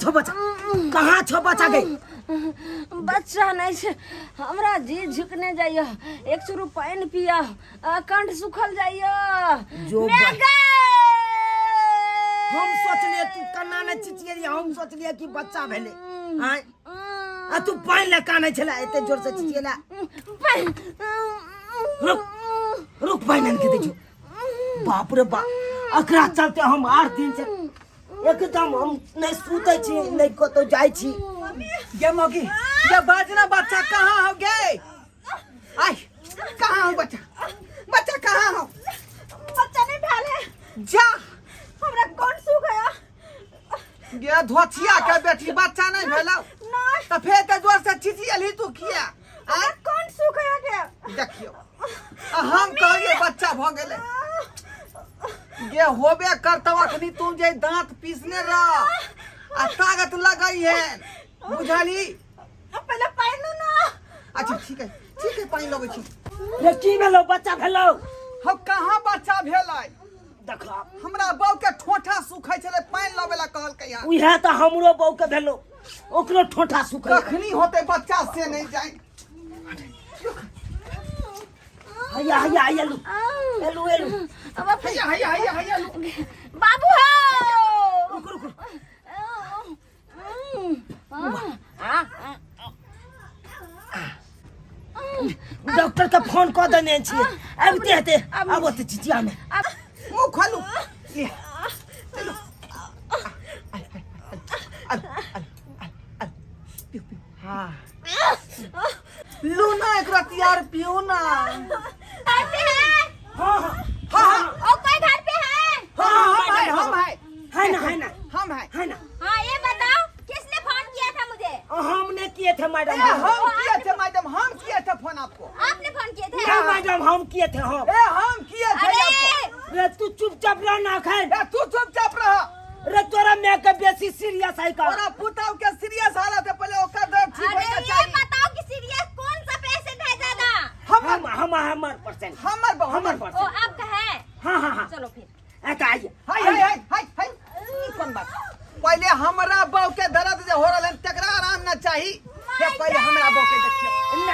छौ बच्चा कहाँ छौ बच्चा गई बच्चा नहीं छे हमरा जी झुकने जाइयो एक चुरू पानि पिया आ, कंठ सुखल जाइयो जो मैं गए। हम सोचलिए तू कन्ना ने चिचियली हम सोचलिए कि बच्चा भेले आय आ तू पानि लए कानै छला एते जोर से चिचियला पानि। रुक रुक पानि आनि के दै छौ बाप रे बाप एकरा चलते हम 8 दिन से एकदम हम नहीं सुते छी नहीं कतौ जाइ छी। गे मौगी, गे बाजना, बच्चा कहाँ हो गे? आय, कहाँ हो बच्चा? बच्चा कहाँ हो? बच्चा नहीं भेल है। जा। हमरा कौन सूख गया? गे धोचिया के बेटी, बच्चा नहीं भेलो? नहीं। तो फेर ते जोर से चिचियलही तू किया? हमरा कौन सूख गया के? देखियो, आ हम कहलिए बच्चा भ गेलै। गे होबे करतौ, अखनी तू जे दांत पीसने रह आ ताकत लगई है, बुझली? अब पहले पानी ना। अच्छा, ठीक है, ठीक है, पानी लगै छी। रे, की भेलो? बच्चा भेलो? हम कहाँ बच्चा भेलै? देखो। हमरा बहू के ठोठा सुखै छलै, पानि लबै ला कहलकै हन। उएह तऽ हमरो बहू के भेलो, ओकरो ठोठा सुखै। कखनी होतै बच्चा से नहीं जाए। हैया हैया एलू एलू एलू। अब हैया हैया हैया हैया लू। बाबू हो। रुक रुक। डॉक्टर के फोन कऽ देने छियै, आबिते हेतै। आब ओते चिचिया में। मुंह खोलू। ले, चलो। पियो पियो। हाँ, लू ना, एक रतियार पियो ना। घर पे है? हाँ हाँ। हाँ हाँ। और कोई घर पे है? हाँ, हम है, हम है। है ना, है ना। हम है। है ना। हाँ, ये बताओ, किसने फोन किया था मुझे? हमने किए थे मैडम। ए, हम किए थे मैडम, हम किए थे फोन आपको। आपने फोन किए थे? ना मैडम, हम किए थे, हम। ए, हम किए थे अरे आपको। रे, तू चुपचाप रह ना खैर। ए, तू चुपचाप रह। रे, तोरा मैं के बेसी सीरियस है का? तोरा पुताव के सीरियस हालत है, पहले ओकर दर्द ठीक अरे होय के ये चाहिए। बताओ कि सीरियस कौन सा पेशेंट है ज्यादा? हमर। हम हमर परसेंट। हमर बहु। हमर ओ परसेंट। आपका है? हाँ हाँ हाँ। चलो फिर। ए तऽ आइए। हाय हाय हाय हाय हाय, ई कोन बात? पहले हमरा बहू के दर्द जे हो रहल है तकरा आराम ना चाही। हे, पहले हमरा बहू के देखियो,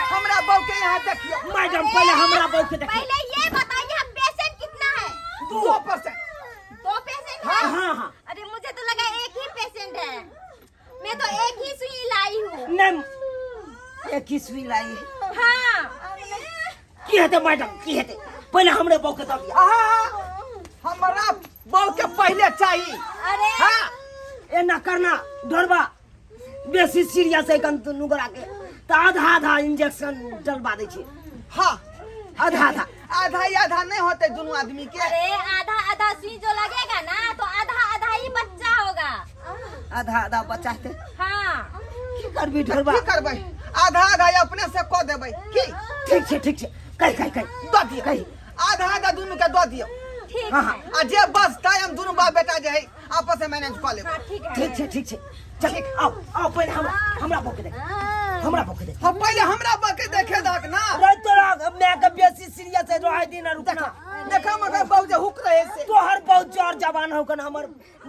हमरा बहू के यहाँ देखियो। मैडम, पहले हमरा बहू के देखियो। पहले ये बताइए, हम पेशेंट कितना है? 2%। दो पेशेंट है? हाँ हाँ। अरे, मुझे तो लगा एक ही पेशेंट है, मैं तो एक ही सुई लाई हूँ। नहीं, एक ही सुई लाई है। हाँ। की हेतै मैडम, की हेतै? पहले हमरे बहू के दऽ दिअ। आहा, हमरा बहू के पहले चाही। अरे। हाँ। एना करना डरबा, बेसी सीरियस है कन दुनू गोरा के तऽ आधा आधा इंजेक्शन डलबा दै छी। हाँ। आधा आधा। आधा ही आधा नहीं होते दोनों आदमी के। अरे, आधा आधा सुई जो लगेगा ना तो आधा आधा ही बच्चा होगा। आधा आधा बच्चा हेतै। हाँ। की करबी ढोरबा? की करबै? आधा आधा अपने से कऽ देबै की? ठीक छै, ठीक छै, कहि कहि कहि। दऽ दियौ। कहि। आधा आधा दुनू के दऽ दियौ। ठीक हाँ, है। हाँ। आ जे बचतै, हम दुनू बाप बेटा जे है आपस में मैनेज कऽ लेबै। हाँ, ठीक है। ठीक छै, ठीक छै, चल आओ आओ। पहिले हमरा हमरा बहू के देख, हमरा बहू के देख। हम पहिले हमरा बहू के देखे दहक ना। रे, तोरा माय के बेसी सीरियस है, रहे दिन रुकना। देखा मगर बहू जे हुक रहे से। तोहर बहुत जोर जवान हो कन, हमर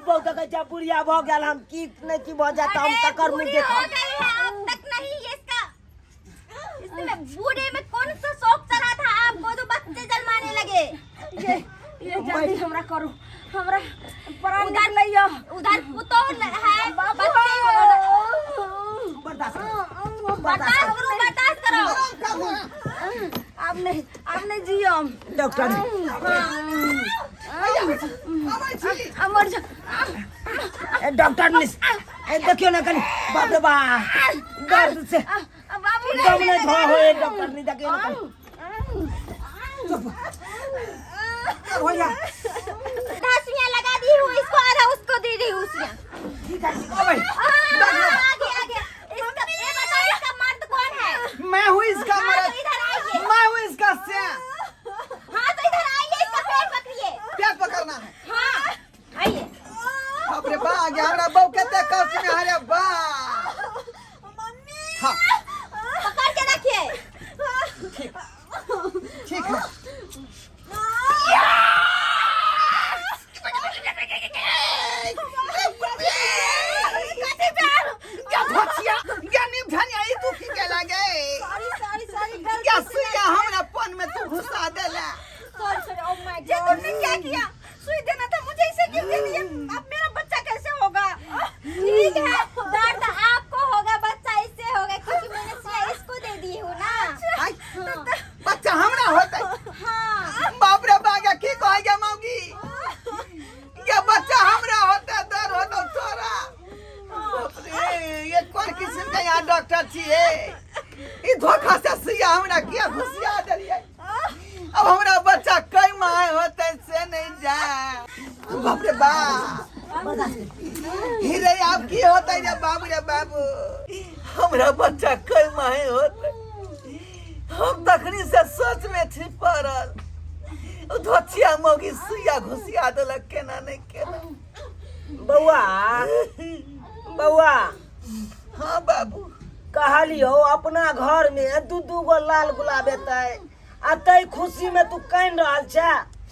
बहू के कहै छै बुढ़िया भऽ गेल हम, की नहि की भऽ जायत, हम अरे, तकर मुँह बूढ़ी देखब। हो गई है अब तक नहीं इसका, इसमें बूढ़े में कौन सा शौक चढ़ा था आपको जो बच्चे जन्माने लगे? ये जल्दी हमरा करो, हमरा प्राण निकलैया। उधर पुतोह है, बच्चे। बर्दाश्त करो। बर्दाश्त करो, बर्दाश्त करो। आराम करू। अब नहीं, अब नहीं जियम। डॉक्टर। अबै छी। अब मर जा। ए, डॉक्टर मिस, ए, देखियो ना कनी, बाप रे बाप, दर्द से बाबू। दम नहीं धो हो। ए, डॉक्टर नहीं, देखियो ना कनी। भैया। आधा सुइयां लगा दी हूँ इसको, आधा उसको दे दी हूँ सुइयां। ठीक है, ठीक है। अबै। आगे आगे, इसका ये बताओ, इसका मर्द कौन है? मैं हूँ इसका हाँ, मर्द। तो इधर आइए। मैं हूँ इसका से। हाँ, तो इधर आइए, इसका पैर पकड़िए। पैर पकड़ना है? हाँ, आइए। बाप रे बा, गया हमरा बहू कते कष्ट में, अरे बा। हाँ। पकड़ के रखिए। ठीक है। कथी क्या किया? सुई देना था मुझे, इसे क्यों दे दिया? अब मेरा बच्चा कैसे होगा? ठीक है, दर्द आपको होगा, बच्चा इससे होगा, क्योंकि मैंने सुई इसको दे दी हूँ ना। आइ, बच्चा हमरा होतै? हाँ। बाप रे बागा, की कहै गे मौगी? ये बच्चा हमरा होतै, दर्द होतौ तोरा? बाप रे, ये कोन किस्म के यहाँ डॉक्टर छियै? ई धोखा से सुइया हमरा किया घुसिया देलियै? अब हमरा बच्चा कई माह होतै से नहीं जाए। बाप रे बाप, हीरे, आब की होतै रे? बाबू रे बाबू, हमरा बच्चा कई माह होतै? हम तखनी से सोच में छी पड़ल, ओ धोचिया मौगी सुइया घुसिया देलक, केना नहीं केना। बौआ, बौआ। हाँ बाबू। कहलियो अपना घर में दू दू गो लाल गुलाब एतै आ तै खुशी में तू कानि रहल छै?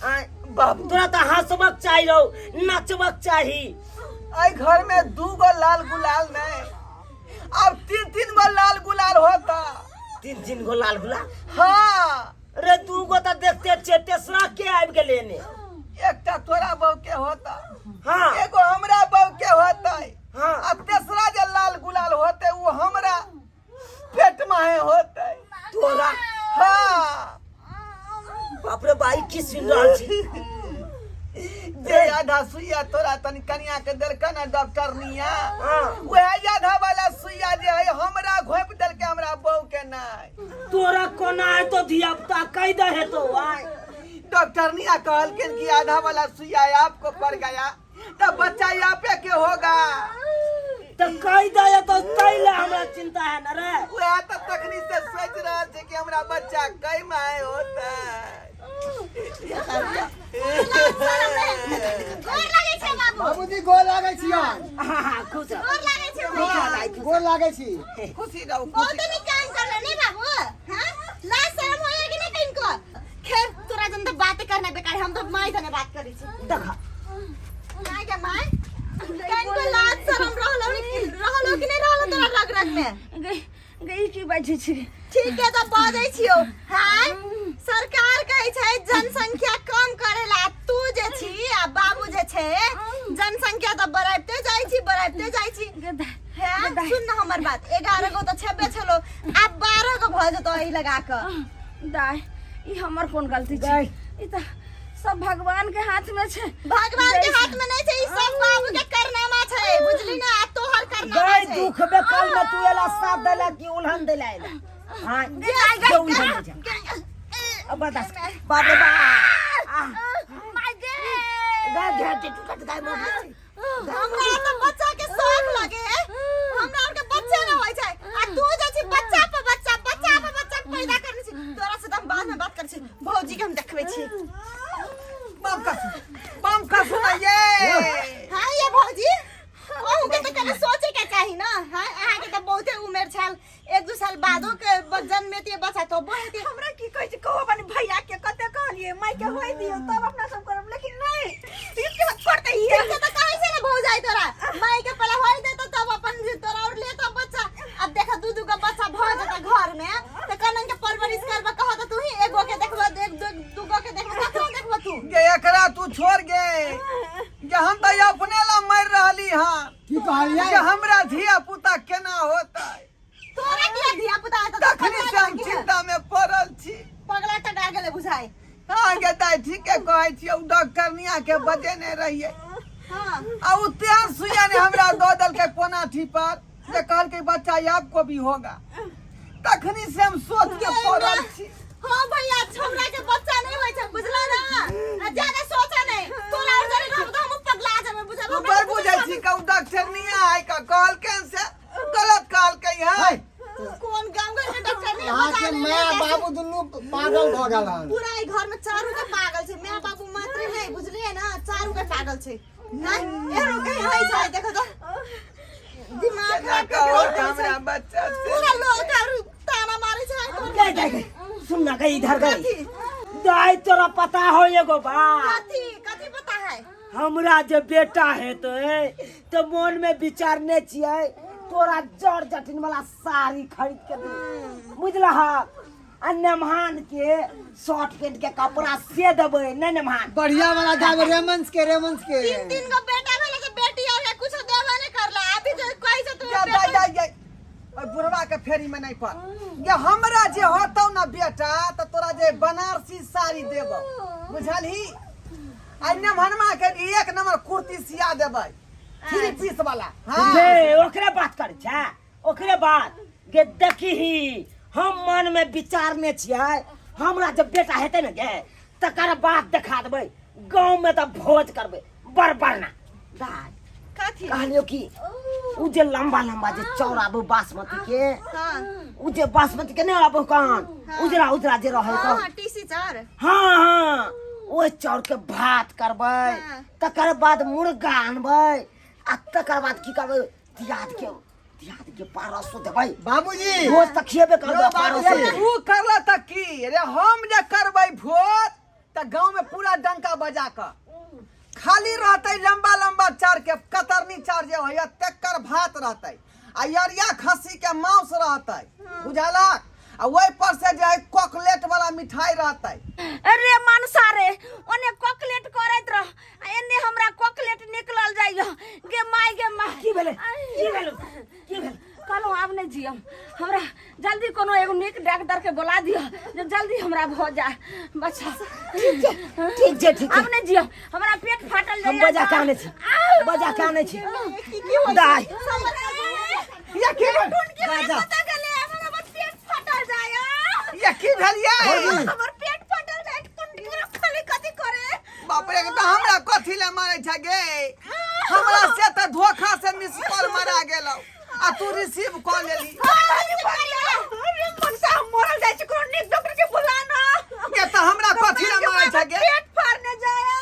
आँय? बाबू। तोरा तऽ हंसबक चाही रौ, नचबक चाही। एहि घर में दू गो लाल गुलाल नहीं, अब तीन तीन गो लाल गुलाल होता। तीन तीन गो लाल गुलाल? हाँ। रे, दू गो तऽ देखते छियै, तेसरा के आबि गेलै ने? एकटा तोरा बहू के होता। हाँ। एगो हमरा बहू के होता। हाँ। अब तेसरा जे लाल गुलाल होते, वो हमरा पेट में है होते। तोरा? हाँ। बाप रे बाई, की सुनि रहल छी? जे आधा सुइया तोरा तनी कनिया के देलका ना डॉक्टर निया, हाँ। वह आधा वाला सुइया जे है हमरा घोप देलके, हमरा बहू के नहीं। तोरा कोना है तो धिया पुता कह दे है तो आय? डॉक्टर निया कहलखिन कि आधा वाला सुइया आपको पड़ गया तो बच्चा आपे के होगा। तो कह दे है तो तै ले हमरा चिंता है न रे। वह तो तखनी से सोच रहल छै कि हमरा बच्चा कई माय होता। गोर लागै छै बाबू। बाबूजी, गोर लागै छी। हाँ हाँ, खुश रह। गोर लागै छै भैया। गोर लागै छी। खुशी रहू। बहुत खुशी। नीक काम करले नहीं बाबू? हाँ, लाज शर्म होया कि नहीं किनको? खैर, तोरा जन तो बात करना बेकार, हम तो माई सने बात करै छी। देखा। माय के माय, किनको लाज शर्म रहलो नहीं, रहलो कि नहीं रहलो तोरा रग रग में? गई गई, की बाजै छी? ठीक है, तो बाजै छियो। हाँ, सरकार कहै छै जनसंख्या कम करेला, तू जे छी आ बाबू जे छै जनसंख्या तऽ बढ़ाइते जाइ छी, बढ़ाइते जाइ छी। हैं, सुन न हमर बात, 11 गो तऽ छेबे छलो, आब 12 गो भऽ जेतौ एहि लगा कऽ। दाय, ई हमर कोन गलती छै? दाय। ई तऽ सब भगवान के हाथ में छै। भगवान के हाथ में नहीं छै, ई सब बाबू के करनामा छै, बुझली ना? आ तोहर करनामा गई छै। दुख बेकाल में तू एला साथ देला कि उल्हन देला एला? हाँ, जे उल्हन दे जा। अब बर्दाश्त कर। बाप रे बाप, आह, माय गे। गाय घेर टूटत गाय मोर। हमरा तऽ बच्चा के शौक लगे, हमरा आर के बच्चा न होय छै आ तू जे छी बच्चा पर बच्चा, बच्चा पर बच्चा पैदा करने छी। तोरा से तऽ हम बाद में बात करै छी, भौजी के हम देखबै छी। बम कसू, बम कसू ना ये। हाँ ये भौजी, अहूँ के तऽ कने सोचे के चाही ना। हाँ, अहाँ के तऽ बहुते उमेर छल, एक दू साल बादो के जन्मेतियै बच्चा तो हेतियै। हमरा की कहै छै कहू, अपन भैया के कते कहलियै माय के होय दियौ तब अपना सब करब, लेकिन नहीं, ई के करते ही। ठीक छै, तऽ कहै छै ने भौजाई, तोरा माय के पहले होय देतो तब अपन जे तोरा और लेतो बच्चा। अब देख, दू दू गो बच्चा भऽ जेतै घर में तऽ कनन के परवरिश करबा? कह तऽ तू ही, एगो के देखबा, एक दू दू गो के देखबा, ककरो देखबा तू? गे, एकरा तू छोड़ गे गे, हम तऽ अपने ला मर रहली हन। की कहलियै? जे हमरा धिया पुता केना होतै। तोरा किया धिया पुता हेतौ? तखनी से हम चिंता में पड़ल छी। पगला टका गेलै बुझाइ। हाँ गे दाइ, ठीके कहै छी। ओ डॉक्टरनिया के बजेने रहियै। हाँ। आ उ तेहन सुइया ने हमरा दऽ देलकै कोनाठी पर जे कहलकै बच्चा आपको भी होगा। तखनी से हम सोच के पड़ल छी। हाँ भैया, छोकरा के बच्चा नहीं होय छै, बुझला ना? आ ज्यादा सोचा नहीं, तोरा और जरे रहब तऽ हम पगला जेबै, बुझल? तू बड़ बुझै छी। कहू, डॉक्टरनिया आइ कऽ कहलकै से गलत कहलकै है? कोन गांव घर के डॉक्टर नहीं? अहाँके माय बाबू दुनू पागल भऽ गेल हन। पूरा ई घर में चारू के पागल छै, माय बाबू मात्र नहीं, बुझलिए ना? चारू के पागल छै। नहीं एहनो कहीं होय छै? देखो तो दिमाग केना खराब कहो कर हमरा हमरा बच्चा से पूरा लोग और ताना मारे छै तोर। गई गई गई, सुन ना गई, इधर गई। कथी? दाई, तोरा पता हो एगो बात? कथी कथी पता है? हमरा जे बेटा है तो तो मन में विचारने छियै तोरा जड़ जटिन वाला साड़ी खरीद के दे, बुझलहक? आ नेमहान के शर्ट पेंट के कपड़ा से देबै नहि नेमहान बढ़िया वाला दाब रेमंस के रेमंस के तीन तीन गो बेटा भेले के बेटी और के कुछ देबे नहीं करला अभी जो कहि से तू जा जा जा जा ओइ बुढ़वा के फेरी में नहीं पड़ ये हमरा जे होतौ ना बेटा त तोरा जे बनारसी साड़ी देबौ बुझलही आ नेमहनमा के एक नंबर कुर्ती सिया देबै थ्री पीस वाला हाँ गे ओकरे बात करै छै ओकरे बात गे देखही हम मन में विचारने छियै हमरा जब बेटा हेतै ने गे तकर बाद देखा देबै गाँव में तऽ भोज करबै बड़ बड़ना दाय कथी कहलियो कि उ जे लंबा लंबा जे चाउर आबो बासमती के हाँ उ जे बासमती के नहीं आबो कान उजरा उजरा जे रहल हाँ कान टीसी चार हाँ हाँ ओहि चाउर के भात करबै हाँ। तकर बाद मुर्गा आनबै आ तकर बाद की करबै दियाद के पारसो देबै बाबूजी भोज तऽ खिएबे करबै यौ पारसो बाबूजी। तू करला त की रे हम जे करबै भोज त गांव में पूरा डंका बजा क खाली रहतै लंबा लंबा चार के कतरनी चार जे होइया तकर भात रहतै आ अरिया खस्सी के मांस रहतै बुझलक आ ओहि पर से जे है कॉकलेट वाला मिठाई रहतै अरे मनसा रे ओने कॉकलेट करैत रह आ एने हमरा कॉकलेट निकलल जाइयो गे माय गे माय की भेलै की भेलै की भेलै कहलहुँ आब नहि जियम हमरा जल्दी कोनो एगो नीक डॉक्टर के बोला दिअ जे जल्दी हमरा भऽ जाए बच्चा ठीक छै ठीक छै आब नहि जियम हमरा पेट फाटल हम जाइए बजा के आनै छी बजा के आनै छी दाय या की भेल राजा पेट फाटल जाय या की भेल ये हमर पेट फाटल जाय खाली कथी करे बाप रे तऽ हमरा कथी ले मारै छै गे हमरा से तऽ धोखा से मिस कॉल मारा गेलौ आ तू रिसीव कऽ लेली अरे मनसा हम मरल जाइ छी कोनो नीक डॉक्टर के बुला ना ये तऽ हमरा कथी ले मारै छै गे पेट फाड़ने जाया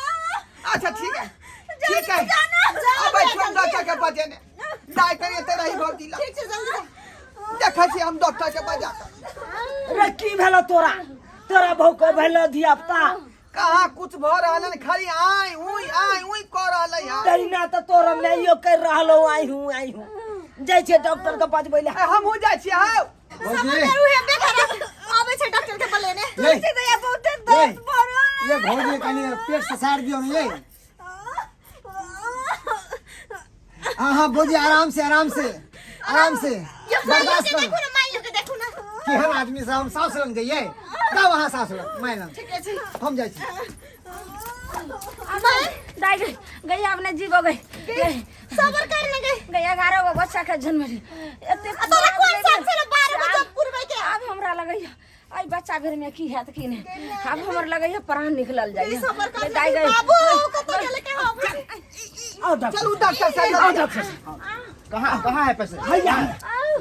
अच्छा ठीक है ठीक है अब हम डॉक्टर के बजेने दाय करिए ते रही भौजी ला ठीक छै जल्दी जा। देखै छी हम डॉक्टर के बजा कऽ रे की भेलो तोरा तोरा भौको भेलो धिया पुता कहाँ कुछ भऽ रहल हन खाली आइ उई आइ उई कऽ रहल है तहिना तऽ तोरा माइयो कर रहलो आई हूँ आई हूँ जाइ छै डॉक्टर के बजबै लए हमहूँ जाइ छियै हौ भौजी उहे बेकार आबै छै डॉक्टर के बोलेने ये दैया बहुते दर्द भऽ रहल ये भौजी कनी पेट ससार दियौ ने ये हाँ हाँ भौजी आराम से आराम से आराम से ये बर्दाश्त के करो देखू ना माइयो के देखू ना केहन आदमी से हम सासु लग जाइए का वहाँ सासु लग मैं लग ठीक छै हम जाइ छी दाई गई गई अब नहीं जीवो गई गई सबर कर ने गई गई 11 गो बच्चा के जन्म रे एते आ तोरा कोन साथ छै 12 गो जब पुरबै के आब हमरा लगैया आई बच्चा भर में की हैत की नहीं आब हमर लगैया प्राण निकलल जाइए सबर कर दाई गई बाबू कतौ गेले के हम आओ डॉक्टर चलू डॉक्टर साहब आओ डॉक्टर साहब कहाँ कहाँ है पैसे हैया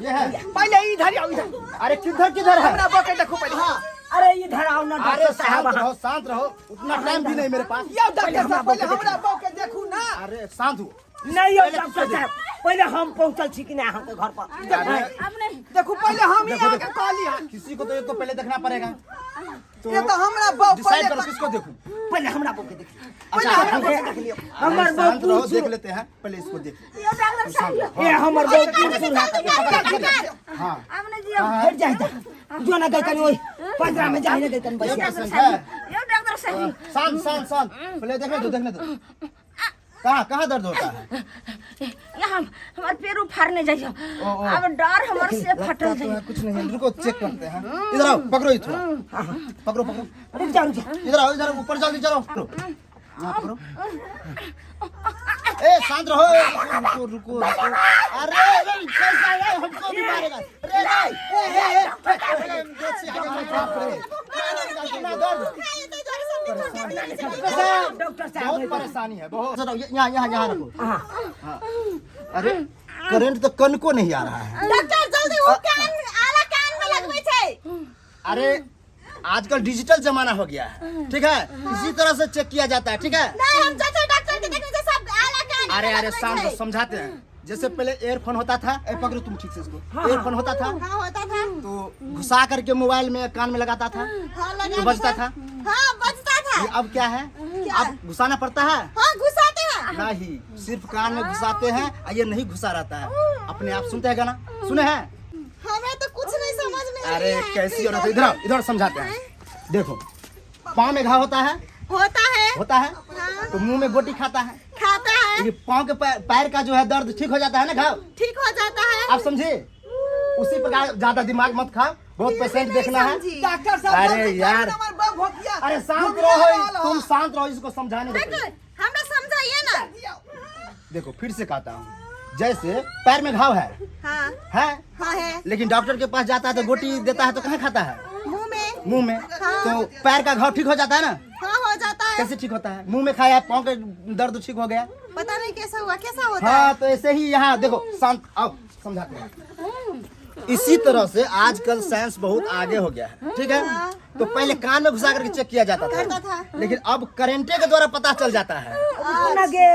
ये है पहिले इधर आओ इधर अरे किधर किधर है हमरा बके देखो पहिले हाँ अरे इधर आओ ना अरे डॉक्टर साहब शांत रहो शांत रहो उतना टाइम भी नहीं मेरे पास यौ डॉक्टर साहब पहिले हमरा बके देखू ना अरे शांत हो नहीं यौ डॉक्टर साहब पहिले हम पहुंचल छी कि नहीं अहाँके घर पर अरे अब नहीं देखू पहिले हम ही देखो, आके देखो। कहली हन किसी को तो ये तो पहले देखना पड़ेगा तो ये तो हमरा बौ डिसाइड पहिले करो किसको देखूं पहिले हमरा बहू के देखी पहिले हमरा बौ के देख लियौ हमर अरे बहू शांत रहो पूछ देख लेते हैं पहले इसको देख लो। यो डॉक्टर साहब ए हमर बहू पूछ हाँ अब नहीं जियो हट जा जा जो ना गई कनी ओइ पंजरा में जाहि ना गई कनी ये बसिया पेशेंट है यो डॉक्टर साहब शांत शांत शांत पहले देखने दो देखने दो कहाँ कहाँ दर्द होता है यहाँ हमार पैर उफाड़ने जाइयो ओ, ओ। अब डर हमर से लगता फटल तो जाइयो है, कुछ नहीं है रुको चेक करते हैं इधर आओ पकड़ो ये थोड़ा पकड़ो पकड़ो रुक जा रुक जा इधर आओ इधर ऊपर जल्दी चलो पकड़ो यहाँ पकड़ो ए शांत रहो रुको रुको रुको अरे अरे कैसा है हमको भी मारेगा अरे ए ए ए ए, ए, देखिए, आगे बाप रे इतना दर्द परेशान डॉक्टर साहब बहुत परेशानी है बहुत जरा यहाँ यहाँ यहाँ रखो हाँ हाँ। अरे करंट तो कन को नहीं आ रहा है डॉक्टर जल्दी उ कान आला कान में लगबै छै अरे आजकल डिजिटल जमाना हो गया है ठीक है इसी तरह से चेक किया जाता है ठीक है नहीं हम चाचा डॉक्टर के देखने से सब आला कान में अरे अरे लगबै शांत छै। हो, समझाते हैं जैसे पहले एयरफोन होता था ए पकड़ो तुम ठीक से इसको एयरफोन होता था हाँ होता था तो घुसा करके मोबाइल में कान में लगाता था हाँ लगा तो बजता था हाँ बजता था ये अब क्या है अब घुसाना पड़ता है हाँ घुसाते हैं नहीं सिर्फ कान में घुसाते हैं और ये नहीं घुसा रहता है अपने आप सुनते हैं गाना सुने हैं हमें तो कुछ नहीं समझ में अरे कैसी औरत है? इधर आओ, इधर समझाते हैं। देखो, पाँव में घाव होता है। होता है। होता है तो मुंह में गोटी खाता है। खाता है। लेकिन पाँव के पैर का जो है दर्द ठीक हो जाता है ना, घाव ठीक हो जाता है। आप समझे? उसी प्रकार ज्यादा दिमाग मत खाओ, बहुत पेशेंट देखना है। डॉक्टर साहब, अरे जल्दी यार। करू ना, हमर बहू भोकिया। अरे शांत भोकिया रहो, वाला। तुम शांत रहो, इसको समझाने दो पहले। हमरा समझाइए ना। देखो, फिर से कहता हूँ, जैसे पैर में घाव है। हाँ। है। हाँ, है। लेकिन डॉक्टर के पास जाता है तो गोटी देता है, तो कहाँ खाता है? मुंह में। मुंह में। तो पैर का घाव ठीक हो जाता है ना? हाँ, हो जाता है। कैसे ठीक होता है? मुंह में खाया, पाँव के दर्द ठीक हो गया। पता नहीं कैसा हुआ, कैसा होता है। हाँ, तो ऐसे ही यहाँ देखो, शांत आओ, समझाते हैं। इसी तरह से आजकल साइंस बहुत आगे हो गया है, ठीक है? तो पहले कान में घुसा करके चेक किया जाता करता था, था। लेकिन अब करेंटे के द्वारा पता चल जाता है। ना गे,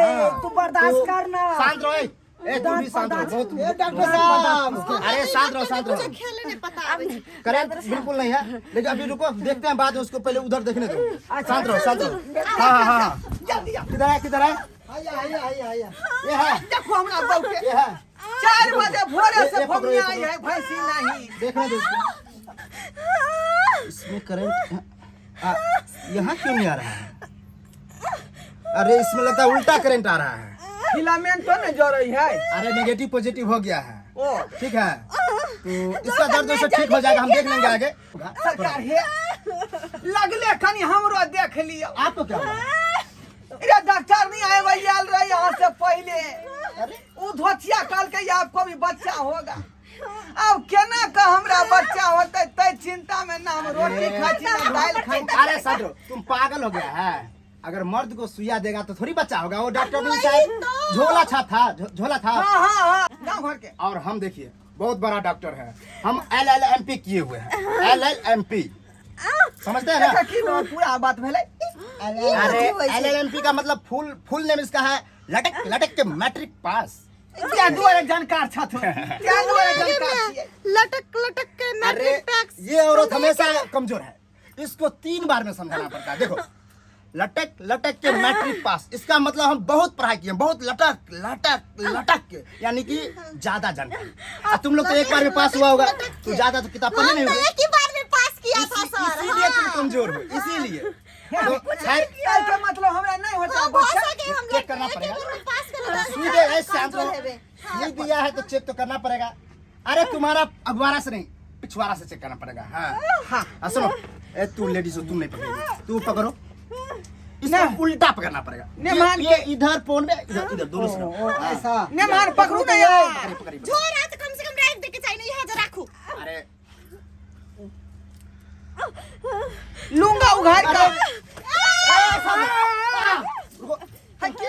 तू बर्दाश्त तो करना। शांत रहो, ए, ए, तू भी शांत रहो बहुत। ए डॉक्टर साहब। अरे शांत रहो, शांत रहो। मुझे खेले नहीं पता आवे छै। करंट बिल्कुल नहीं है, लेकिन अभी रुको, देखते हैं बाद में, उसको पहले उधर देखने दो। शांत रहो, शांत रहो। हाँ हाँ हाँ हाँ, जल्दी आओ। किधर है, किधर है? आइया आइया आइया आइया। ये है। देखो हमरा बहू के। ये है। 4 बजे भोरे से ये पकड़ो, ये भोकिया आई पकड़ो। है, भैंसी नहीं। देखने दो इसको। इसमें करंट यहाँ क्यों नहीं आ रहा है? अरे इसमें लगता है उल्टा करंट आ रहा है। फिलामेंट तो नहीं जरई है। अरे नेगेटिव पॉजिटिव हो गया है। ओ। ठीक है, तो इसका दर्द उससे ठीक हो जाएगा, हम देख लेंगे आगे। सरकार हे लगले कनी हमरो देख लियो। आपको क्या हुआ? अरे डॉक्टर नहीं आए भाई, आयल रहे यहाँ से पहले। उ धोतिया काल के आपको भी बच्चा होगा। अब केना का हमरा बच्चा होते तै चिंता में ना हम रोटी खाई छी ना दाल खाई छी। अरे साधु, तुम पागल हो गया है। अगर मर्द को सुइया देगा तो थोड़ी बच्चा होगा। वो डॉक्टर भी शायद झोला छा था, झोला था। हाँ हाँ हाँ, गाँव घर के। और हम देखिए बहुत बड़ा डॉक्टर है, हम एल एल एम पी किए हुए हैं, एल एल एम पी समझते हैं ना? एकर की पूरा बात भेलै? अरे एल एल एम पी का मतलब फुल फुल नेम इसका है लटक लटक के मैट्रिक पास। क्या दुआरे जानकार छथुन, क्या दुआरे जानकार छियै? लटक लटक के अरे मैट्रिक पैक्स। ये औरत हमेशा कमजोर है, इसको 3 बार में समझाना पड़ता है। देखो लटक लटक के मैट्रिक पास, इसका मतलब हम बहुत पढ़ाई किए, बहुत लटक लटक लटक के, यानी कि ज्यादा जानकारी। और तुम लोग तो एक बार में पास हुआ होगा, तो ज्यादा तो किताब पढ़ी नहीं हम तो होगी। एक ही बार में पास किया था सर। इसीलिए तुम कमजोर हो, इसीलिए। तो खैर, एहिके मतलब हमरा नहीं होता हाँ, बच्चा। हो सके हम लोग चेक करना एक ही पड़ेगा। बार में पास कर सुई दे, ऐसे शांत रहो। कमजोर हेबे। सुई दिया है तो चेक तो करना पड़ेगा। अरे तुम्हारा अगवारा से नहीं, पिछवाड़ा से चेक करना पड़ेगा। हाँ हाँ। हाँ सुनो, ए तू लेडीज हो, तुम नहीं पकड़ेगी, तू पकड़ो इसको, उल्टा पकड़ना पड़ेगा। ने मान ये इधर फोन में इधर इधर दोनों से। ओ, ऐसा ने मान पकड़ू ना यार। पकड़िए, पकड़िए। झोरा तो कम से कम राख दे के चाहिए, नहीं हाथ राखू। अरे लूंगा उघार का। रुको, हाय, की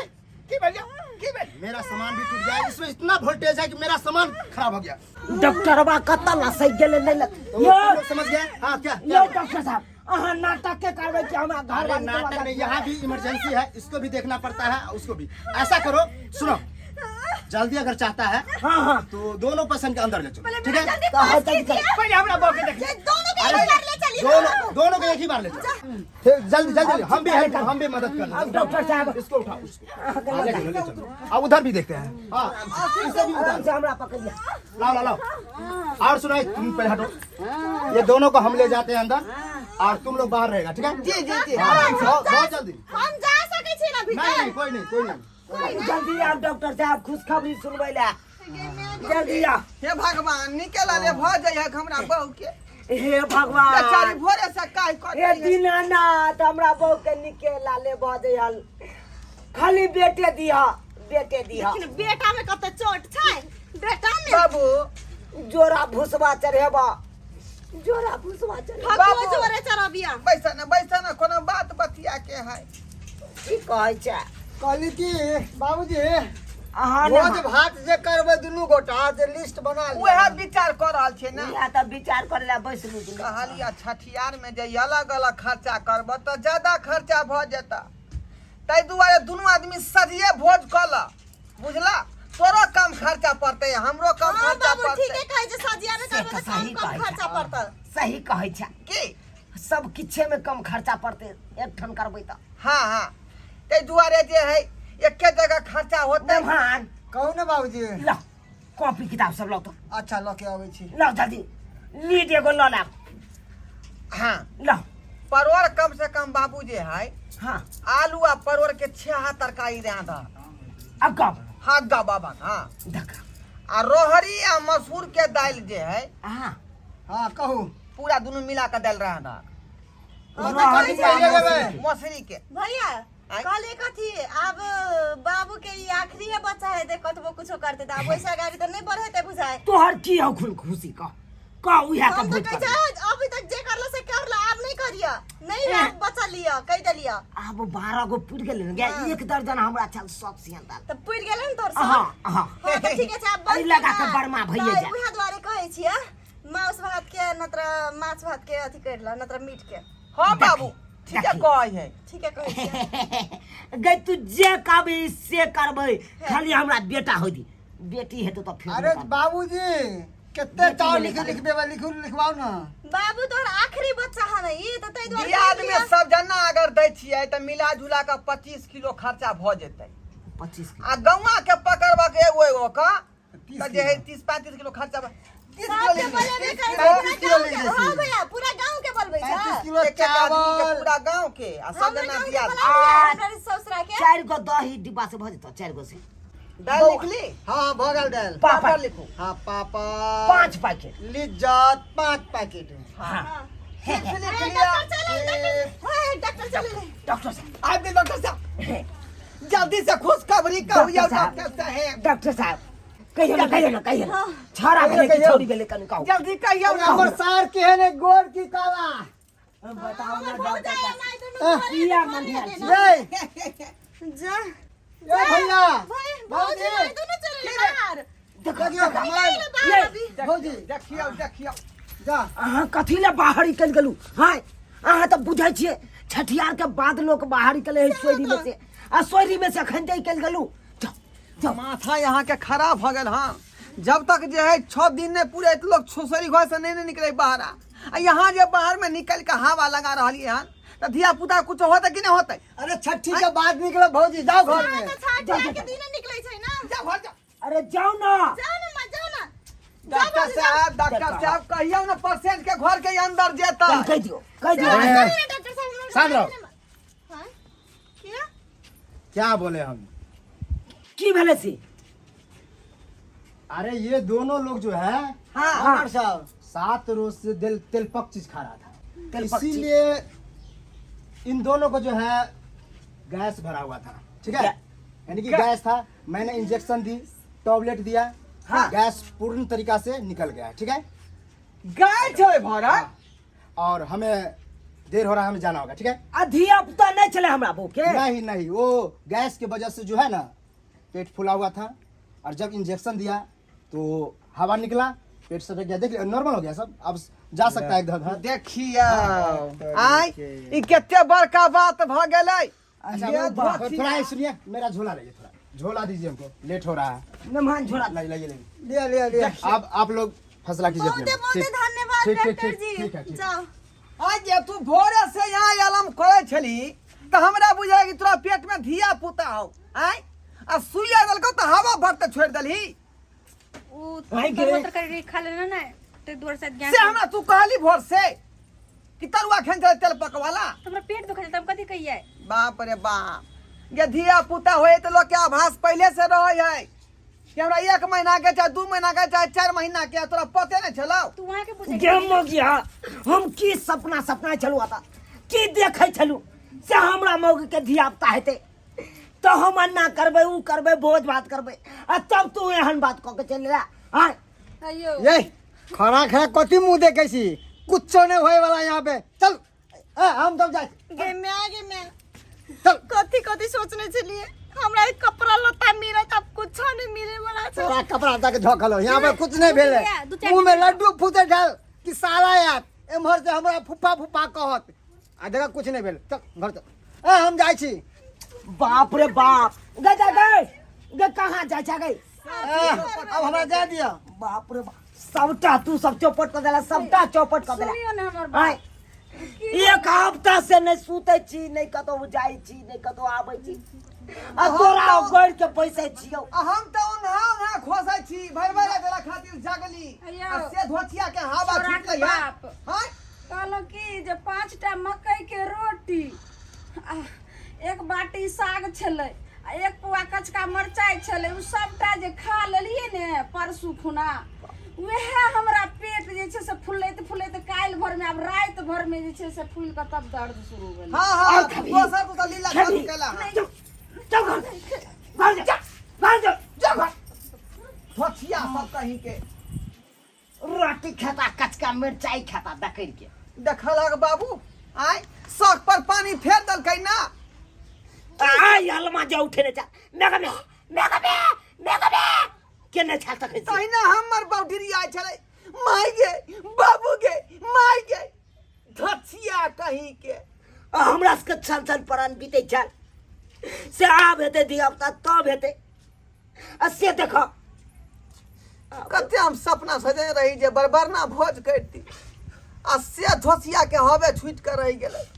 की भेल यौ? की भेल? मेरा सामान भी टूट गया, इसमें इतना वोल्टेज है कि मेरा सामान खराब हो गया। डॉक्टरवा कतऽ लसै गेलै नहि लग तो तुम लोग समझ गए? हाँ क्या? यौ डॉक्टर साहब, अहाँ नाटक के करबै कि हमरा घर अरे वाली के नाटक लगा नहीं, यहाँ भी इमरजेंसी है, इसको भी देखना पड़ता है, उसको भी। ऐसा करो, सुनो, जल्दी अगर चाहता है हाँ हाँ तो दोनों पेशेंट के अंदर ले चलो, ठीक है? जल्दी तो हाँ, पास जल्दी कीजिए। पहिले हमरा बहू के देख। ये दोनों के अरे एक बार ले चलिए। दोनों दोनों को एक ही बार ले चलो। ठीक, जल्दी जल्दी, हम भी हेल्प, हम भी मदद कर अब डॉक्टर साहब इसको उठाओ, इसको हाँ, ले चलो, ले चलो। अब उधर भी देखते हैं। हाँ इसे भी आराम उतारो। से हमरा पकड़िए। लाओ लाओ लाओ। और सुनाई, तुम पहले हटो, ये दोनों को हम ले जाते हैं अंदर और तुम लोग बाहर रहेगा, ठीक है? जी जी जी। हाँ, बहुत बहुत जल्दी। हम जा सकै छी ना नहीं भीतर? नहीं, कोई नहीं, कोई नहीं। जल्दी आओ डॉक्टर साहब, खुशखबरी सुनबै ला जल्दी आओ। हे भगवान, निकल ले भ जाइ है हमरा बहू के। हे भगवान, बेचारी भोरे से काहे हे कटै है। दीनानाथ, हमरा बहू के निकेला ले भऽ जइहल, खाली बेटे दिह, बेटे दिह। लेकिन बेटा में कते चोट छै बेटा में। बाबू जोरा भुसबा चढ़ेबा, जोरा भुसबा चढ़ेबा। ठकुआ जोरे चढ़बिया। बैसा ना, बैसा ना, कोनो बात बतिया के है। की कहै छै? कहली कि बाबूजी, अहाँ ने भोज भात जे करबै दुनू गोटा जे लिस्ट बना लिअ। उएह विचार कऽ रहल छियै ने। इएह तऽ विचार करै लए बैसलू दुनू। कहलियै छठियार में जे अलग अलग खर्चा करबह तऽ ज्यादा खर्चा भऽ जेतह, ताहि दुआरे दुनू आदमी सरिये भोज कऽ लऽ, बुझला? तोरो कम खर्चा पड़तै, हमरो कम हाँ खर्चा बाबू, पड़तै। ठीके कहै छै, सजिया में से करबै तऽ तऽ कम सही कम कहै खर्चा छै। पड़तै। सही कहै छै। की? सब किछे में कम खर्चा पड़तै एकठाम करबै तऽ। हाँ हाँ, ताहि दुआरे जे है एके जगह खर्चा होतै। मेहमान कहू ने बाबूजी। ल कॉपी किताब सब लऽ तऽ। अच्छा, लऽ के अबै छी। लऽ जल्दी। लीड एगो लऽ लाब। हाँ। ल। परोड़ कम से कम बाबू जे है, हाँ, आलू आ परोड़ के छह तरकारी दे दह। अब गब। हाँ गा बाबा, हाँ। देखा। आ रोहरी आ मसूर के दालि जे है, हाँ। हाँ, कहू। पूरा दुनू मिला के दालि रह दह। कथी चाहिए लेबै? मसूरी के। भैया, आँय? कहले कथी, आब बाबू के ई आखिरी बच्चा है, देख कतबो कुछो करते त आब वैसा गाड़ी त नहीं बढ़ेते बुझाए। तोहर की हौ खुल खुशी कह कह उहे के हम तो भोज कहै करबै। छै अभी तक जे करलो से करलो, आब नहीं करिय, नहीं आब बच्चा लिअ कहि देलिय। आब 12 गो पुरि गेलै ने गे, एक दर्जन हमरा छल सब सियन दाल। त पुरि गेलै ने तोहर सब? हाँ हाँ। हाँ, त ठीके छै, आब बंद एहि लगा कर के ना। बरमा भइए तऽ जायत। उएह दुआरे कहै छियै मांस भात के न तर माछ भात के अथी कर ल, न तर मीट के। हाँ बाबू, ठीके देखी। कहै है। ठीके कहै छियै। गै तू जे कहबी से करबै, खाली हमरा बेटा हो दी, बेटी हेतौ तऽ फेर अरे नहि करबै। बाबूजी, कते बेटी चावल भेलै लिख तऽ लिखबेबै? लिखू, लिखवाउ ने। बाबू, तोहर आखिरी बच्चा है ने ई, तऽ ताहि दुआरे दियाद कहि में लिअ। सब जना अगर दै छियै तऽ मिला जुला कऽ 25 किलो खर्चा भऽ जेतै। 25 किलो। आ गौआ के पकड़बक एगो एगो के 30 तऽ जे है किलो। 30 35 किलो खर्चा 30 किलो सबके लिख लिअ, बोलेबे 30 करै किलो। छै, 35 पूरा किलो गाँव लिख के। दै हाँ छी। भैया, पूरा गाँव के बोलबै छै। 35 किलो एक एक आदमी के चावल। पूरा गाँव के आ सब हमरा जना गाँव के दियाद। बोला लिअ, हमरा ससुरा के। 4 गो दही डिब्बा से भऽ जेतौ, 4 गो से। दालि लिखली? हाँ, भऽ गेल दालि। पापड़। पापड़ लिखू। हाँ, पापड़। 5 पैकेट। लिज्जत 5 पैकेट। हाँ। चिप्स लिख ए, लिअ। डॉक्टर चलि एलै, डॉक्टर, हे, डॉक्टर चलि एलै। डॉक्टर साहब। आबि गेल डॉक्टर साहब, जल्दी से खुशखबरी कहू यौ। डॉक्टर साहब। डॉक्टर साहेब। डॉक्टर साहब, कहियो ना, कहियो ना, कहियो ना, छौड़ा भेलै कि कहियौ। छौड़ी भेलै, कनि कहू। जल्दी कहियौ ना। हमर सार केहन है, गोर की काला? बताउ ना हमर डॉक्टर भौजाइ साहब। माय दुनू घरे किया घरे मनिया हेतै छी? ना। ये जा। ए भैया। भाई, भौजी माय दुनू चलि एलै बाहर। देखो। देखियौ देखो। हमार बाहर अभी। भौजी। देखियौ, देखियौ। जा। अहाँ कथी ले बाहर निकलि गेलहुँ? हाँ, अहाँ तऽ बुझै छियै छठियार के बाद लोक बाहर निकले है सोरी में से, आ सोरी में से अखन निकलि गेलहुँ। जाउ जाउ। माथा यहाँ के खराब हो गेल। हाँ, जब तक जे है 6 दिन नहीं पूरे तो लोग छोसरी घर से नहीं निकले बाहर, आ यहाँ जे बाहर में निकल के हवा लगा रही हन तो धिया पुता कुछ होते कि नहीं होते? अरे छठी के बाद निकलो भौजी, जाओ घर में। तऽ छठिया के दिन निकलै छै ना। जा घर जा। अरे जाओ ना। जाओ ना माँ, जाओ ना। डॉक्टर साहब, डॉक्टर साहब, कहियौ ना पेशेंट के घर के अंदर जेता। कहि कहि दियौ, कहि दियौ। अरे, चलि डॉक्टर साहब, हमरा शांत रहो। हाँ? किया? क्या बोले हम? की भेलै से? अरे ये दोनों लोग जो है, हाँ, डॉक्टर साहब, 7 रोज से दिल तेलपक चीज खा रहा था, तेलपक चीज। इसीलिए इन दोनों को जो है गैस भरा हुआ था, ठीक है, यानी कि गैस था। मैंने इंजेक्शन दी, टैबलेट दिया, हाँ। गैस पूर्ण तरीका से निकल गया, ठीक है। गाय छै भरा। और हमें देर हो रहा है, हमें जाना होगा, ठीक है। आ धिया पुता नहि छलै हमरा बहू के? नहीं नहीं, वो गैस के वजह से जो है ना पेट फूला हुआ था, और जब इंजेक्शन दिया तो हवा निकला, पेट सटक गया, देख नॉर्मल हो गया सब, अब जा सकता है घर। देखियौ आय, ई कते बड़का बात भ गेलै। अच्छा, ये वो धोती- थोड़ा ये सुनिए, मेरा झोला लाइए, थोड़ा झोला दीजिए हमको, लेट हो रहा है। मेहमान झोला। लाइए लाइए लाइए। लिया लिया लिया। आप लोग फैसला कीजिए अपने बहुते में। बहुते ठीक, धन्यवाद ठीक, ठीक, डॉक्टर ठीक, जी। ठीक है, ठीक। जाओ। आज जे तू भोरे से यहाँ अलम करे छली तऽ हमरा बुझाय कि तोरा पेट में धिया पुता हो, आय आ सुइया देलकौ तऽ हवा भरते छोड़ि देलही। उ भाई तरुआ गे। तरकारी खा लेना ना, ताहि दुआरे शायद गैस। से हमरा तू कहली भोर से कि तरुआ खेन चले तेल पकवाला, तऽ हमरा पेट दुखै छै तऽ हम कथी कहियै? बाप रे बाप, ये धिया पुता होए तऽ लोग के आभास पहले से रहे है कि हमरा 1 महीना के चाहे 2 महीना के चाहे 4 महीना के, तोरा पते नहीं छलौ। तू वहाँ के पूछे। गे मौगिया, हम की सपना सपना छलू आता, की देखै छलू से हमरा मौगी के धिया पुता हेतै तऽ हम अन्ना करबै, उ करबै, भोज भात करबै, आ तब तू एहन बात कऽ के चलि एला। आँय? अयो। ये खड़ा खड़ा कथी मुंह देखे छी? कुछो नहीं होए वाला यहाँ पे, चल। ए, हम तब जाए। गे माय, गे माय। चल। कथी कथी सोचने छलियै, हमरा ई कपड़ा लत्ता मिलत, आब कुछो नहीं मिले वाला छै। तोरा कपड़ा लत्ता के झोंकल यहाँ पे कुछ नहीं भेलै। दू चारि। मुंह में लड्डू फूटे ढाल कि साला यार एम्हर से हमरा फुफा फुफा कहत, आ देखा कुछ नहीं भेल। चल घर चल। ए, हम जाइ छी। बाप रे बाप, गे गे गे गे, कहाँ जाइ छै गे? ए, अब हमरा जाय दिअ। बाप रे बाप, सबटा तू सब चौपट कऽ देला, सबटा चौपट कऽ देला। सुनियो ने हमर बात। आँय, एक हफ्ता से नहि सुतै छी, नहि कतहु जाइ छी, नहि कतहु आबै छी। आ तोरा गड़ के पैसे छियौ। आ हम तऽ ओंघा ओंघा खोसै छी, भरि भरि राति एकरा खातिर जागली। अयौ। आ से धोथिया के हवा छोरा के छुटलै है। बाप। हाँ? कहलहुँ कि जे 5टा मकई के रोटी आ एक बाटी साग छलै आ एक पुआ कचका मरचाइ छलै, ओ सबटा जे खा लेलियै ने परसू खुना, वएह हमरा पेट जे छै से फुलैत फुलैत काल्हि भरिमे आब राति भरिमे जे छै से फूलि कऽ तब दर्द शुरू भेलै। हाँ हाँ और खेबही? दोसर दोसर लीला खेबही? चालू केला हँ। चल चल घर घर जा, घर जा, जा घर। धोथिया सब कहीं के रोटी खाता कचका मिरचाई खाता दकड़ के। देखलक बाबू आय शौक पर पानी फेर देलकै ना। आय हलमा जे उठेने जा मेगा में मेगा में मेगा में केने छल तखन से। तहिना हमर बाउडरी आय छलै, माय गे बाबू गे माय गे, धोथिया कहीं के। आ हमरा सबके छल छल परान बीतै छल से आब हेतै धिया पुता तब हेतै। आ से देख कते हम सपना सजने रही जे बरबरना भोज करती, आ से धोसिया के हवे छूट के रह गेलै।